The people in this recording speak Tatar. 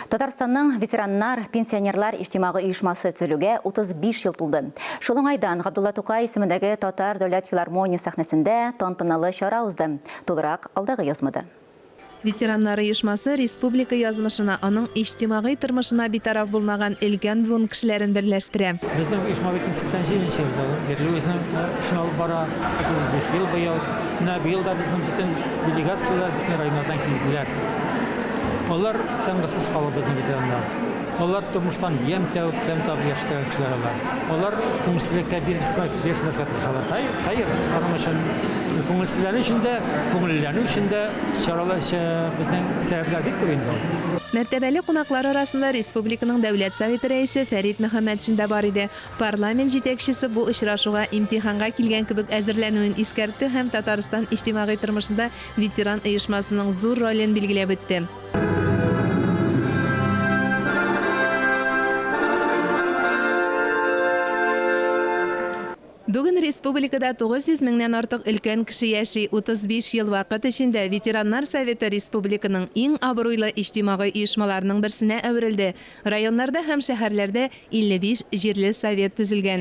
Татарстанның ветераннар, пенсионерлар иҗтимагый оешмасы төзелүгә 35 ел тулды. Шул уңайдан Габдулла Тукай исемендәге Татар дәүләт филармония сәхнәсендә тантаналы чара узды. Тулырак алдагы язмада. Ветераннар оешмасы республика язмышына, аның иҗтимагый тормышына битараф булмаган өлкән буын кешеләрен берләштерә. Безнең оешма бит инде 87 нче елдан бирле үзенең эшен алып бара, 35 ел быел. Менә быел да безнең бөтен делегацияләр бөтен районнардан килделәр. Алар тынгысыз халык безнең ветераннар. Алар тормыштан ямь табып, тәм табып яши торган кешеләр алар. Алар күңелсезлеккә бирешмәскә тырышалар. Хәер, аның өчен күңелсезләнү өчен дә, күңеллеләнү өчен дә чаралар, безнең сәбәпләр бик күп инде ул. Мәртәбәле кунаклар арасында республиканың Дәүләт Советы Рәисе Фәрит Мөхәммәтшин дә бар иде. Парламент җитәкчесе бу очрашуга имтиханга килгән кебек әзерләнүен искәртте һәм Татарстан иҗтимагый тормышында ветеран оешмасының зур ролен билгеләп үтте. Бүген республикада 900 меңнән артык өлкән кеше яши. 35 ел вакыт эчендә Ветераннар советы республиканың иң абруйлы иҗтимагый оешмаларының берсенә әверелде. Районнарда һәм шәһәрләрдә 55 җирле совет төзелгән.